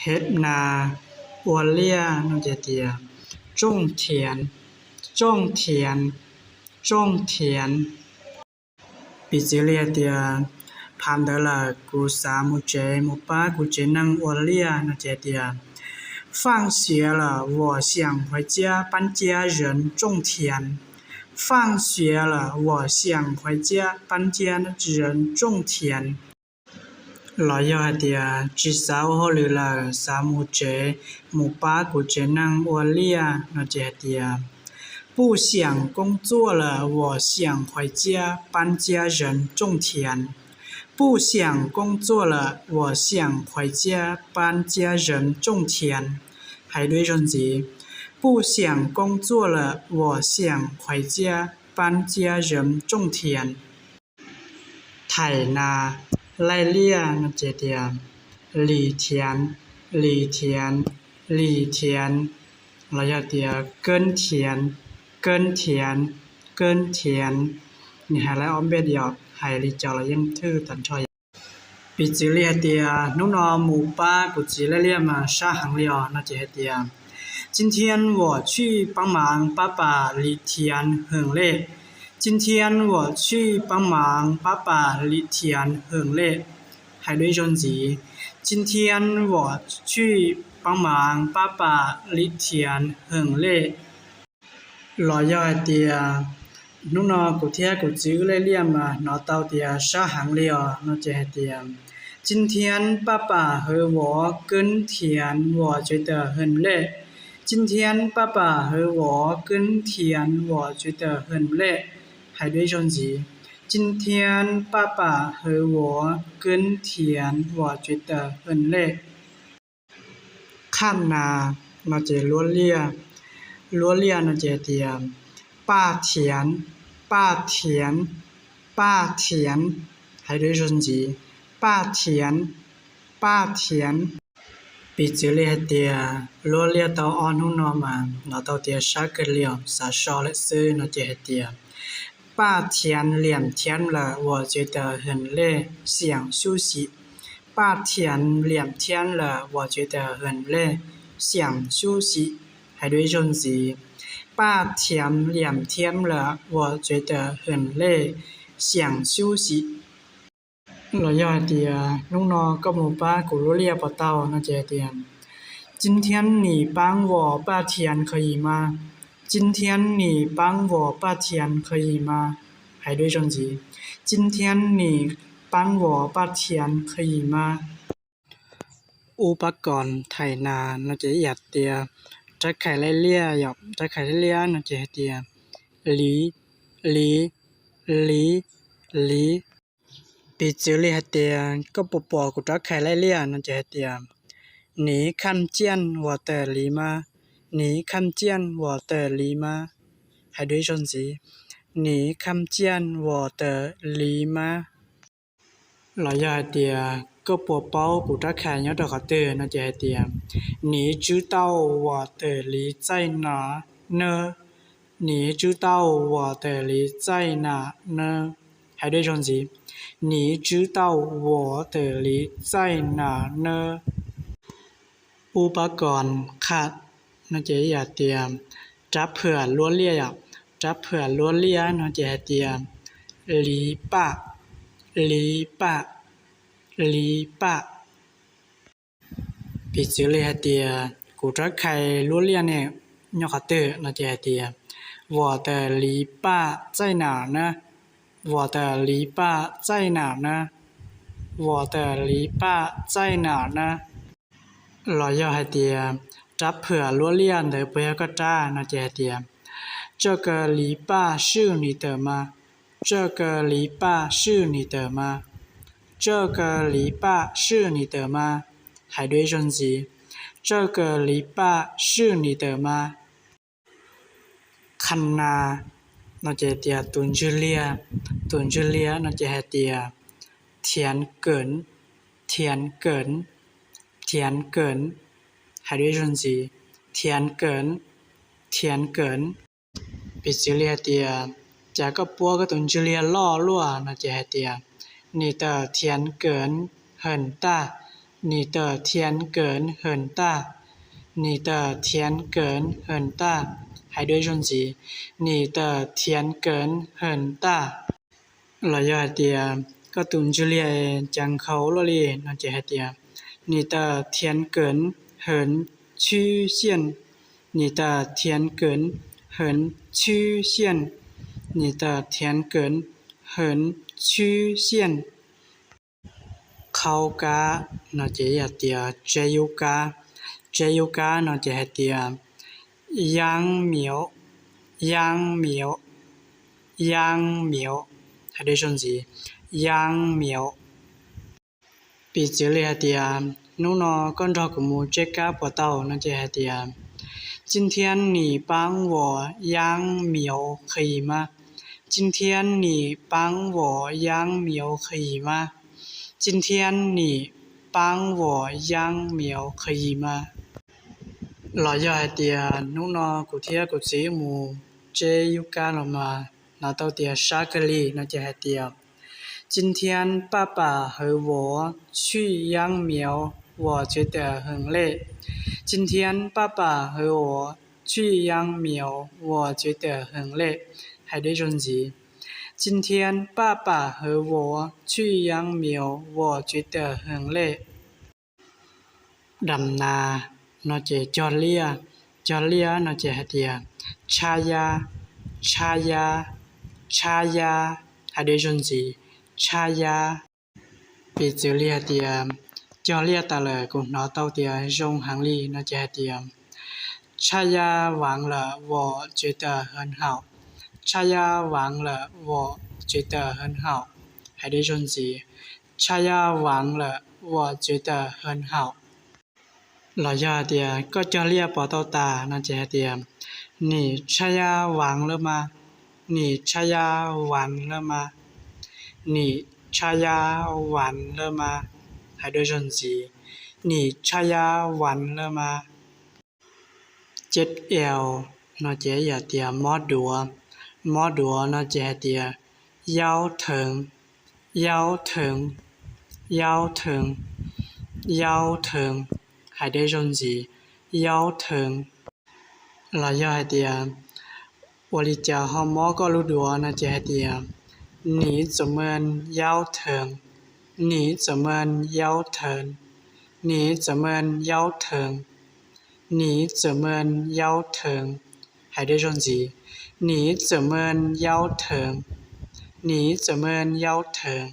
Theb na, ua liaj no ces tias, 种田, 种田, 种田. Piv txwv li hais tias, phav ntawd lawm kuv xav mus tsev mus pab kuv tsev neeg ua liaj no ces hais tias, 放学了，我想回家帮家人种田。放学了，我想回家帮家人种田。 Los yog hais tias tsis xav ua hauj lwm lawm, xav mus tsev mus pab kuv tsev neeg ua liaj no ces hais tias, 不想工作了，我想回家帮家人种田。不想工作了，我想回家帮家人种田。 Hais dua ib zaug ntxiv, 不想工作了，我想回家帮家人种田。 Thaim nas, laij liaj no ces tias, 犁田, 犁田, 犁田. Los yog tias 耕田, 耕田, 耕田. Nws hais laib ob npe yom, hais li cas los yeej thwj tag nrho yom. Piv txwv li hais tias, hnub no mus pab kuv txiv laij liaj mas sab heev li os no ces hais tias, 今天我去帮忙爸爸犁田很累。今天我去帮忙爸爸犁田很累。 Hais dua ib zaug ntxiv, 今天我去帮忙爸爸犁田很累。 Los yog hais tias, hnub no kuv thiab kuv txiv wb laij liaj mas hnov tau tias sab heev li os no ces hais tias, 今天爸爸和我耕田，我觉得很累。今天爸爸和我耕田，我觉得很累。 Hais dua ib zaug ntxiv, 今天爸爸和我耕田，我觉得很累。 Qhaj nas no ces luab liaj, luab liaj no ces hais tias, 耙田, 耙田, 耙田. Hais dua ib zaug ntxiv, 耙田, 耙田. Piv txwv li hais tias, luab liaj tau ob hnub no mas hnov tau tias sab kawg li os, xav so lawm xwb no ces hais tias, 耙田两天了，我觉得很累，想休息。耙田两天了，我觉得很累，想休息。 Hais dua ib zaug ntxiv, 耙田两天了，我觉得很累，想休息。 Los yog hais tias, hnub no koj mus pab kuv luab liaj puas tau no ces hais tias, 今天你帮我耙田可以吗？今天你帮我耙田可以吗？ Hais dua ib zaug ntxiv, 今天你帮我耙田可以吗？ Ub pab kom thaim nas no ces ib yam tias rab khais laij liaj yom, rab khais laij liaj no ces hais tias, 犁, 犁, 犁, 犁. Piv txwv li hais tias, koj puas pom kuv rab khais laij liaj no ces hais tias, 你看见我的犁吗？你看见我的犁吗？ Hais dua ib zaug ntxiv, 你看见我的犁吗？ Los yog hais tias, koj puas paub kuv rab khais nyob rau qhov twg no ces hais tias, 你知道我的犁在哪呢？你知道我的犁在哪呢？ Hais dua ib zaug ntxiv, 你知道我的犁在哪呢？ Ub pab kom qhaj no ces ib yam tias rab phwam luab liaj yom, rab phwam luab liaj no ces hais tias, 犁耙, 犁耙, 犁耙. Piv txwv li hais tias, kuv rab khais luab liaj ne nyob qhov twg no ces hais tias, 我的犁耙在哪呢？我的犁耙在哪呢？我的犁耙在哪呢？ Los yog hais tias, rab phwam luab liaj ntawd puas yog koj rab no ces hais tias, 这个犁耙是你的吗？这个犁耙是你的吗？这个犁耙是你的吗？ Hais dua ib zaug ntxiv, 这个犁耙是你的吗？ Qhaj nas no ces tias tus ntswg liag, tus ntswg liag no ces hais tias, 田埂, 田埂, 田埂. Hais dua ib zaug ntxiv, 田埂, 田埂. Piv txwv li hais tias, cas koj puab koj tus ntswg liag loj luaj no ces hais tias, 你的田埂很大，你的田埂很大。你的田埂很大。Hais dua ib zaug ntxiv: 你的田埂很大。Los yog hais tias koj tus ntsuj liaj cas nkhaus luaj li no ces hais tias: 你的田埂很曲线。你的田埂很曲线。你的田埂很曲线。Qhaub kab no ces yog tias tseb yub kab. Tseb yub kab no ces hais tias 秧苗, 秧苗, 秧苗. Hais dua ib zaug ntxiv: 秧苗. Piv txwv li hais tias: Hnub no koj nrog kuv mus tseb kab puas tau? No ces hais tias: 今天你帮我秧苗可以吗？今天你帮我秧苗可以吗？今天你帮我秧苗可以吗？Los yog hais tias: Hnub no kuv thiab kuv txiv mus tseb yub kab los mas hnov tau tias sab kawg li no ces hais tias: 今天爸爸和我去秧苗，我觉得很累。今天爸爸和我去秧苗，我觉得很累。Hais dua ib zaug ntxiv: 今天爸爸和我去秧苗，我觉得很累。 Dam nas no ces cog liaj. Cog liaj no ces hais tias: 插秧, 插秧, 插秧. Hais dua ib zaug ntxiv: 插秧. Piv txwv li hais tias: Cog liaj tas lawm kuv hnov tau tias zoo heev li no ces hais tias: 插秧完了，我觉得很好。插秧完了，我觉得很好。Hais dua ib zaug ntxiv: 插秧完了，我觉得很好。Los yog hais tias: Koj cog liaj puas tau tas? No ces hais tias: 你插秧完了吗？你插秧完了吗？你插秧完了吗？Hais dua ib zaug ntxiv: 你插秧完了吗？ Ceb eus no ces yog tias mob duav. Mob duav no ces hais tias: 腰疼, 腰疼, 腰疼, 腰疼. Hais dua ib zaug ntxiv: 腰疼. Los yog hais tias: Ua li cas ho mob koj lub duav? No ces hais tias: 你怎么腰疼？你怎么腰疼？你怎么腰疼？你怎么腰疼？Hais dua ib zaug ntxiv: 你怎么腰疼？你怎么腰疼？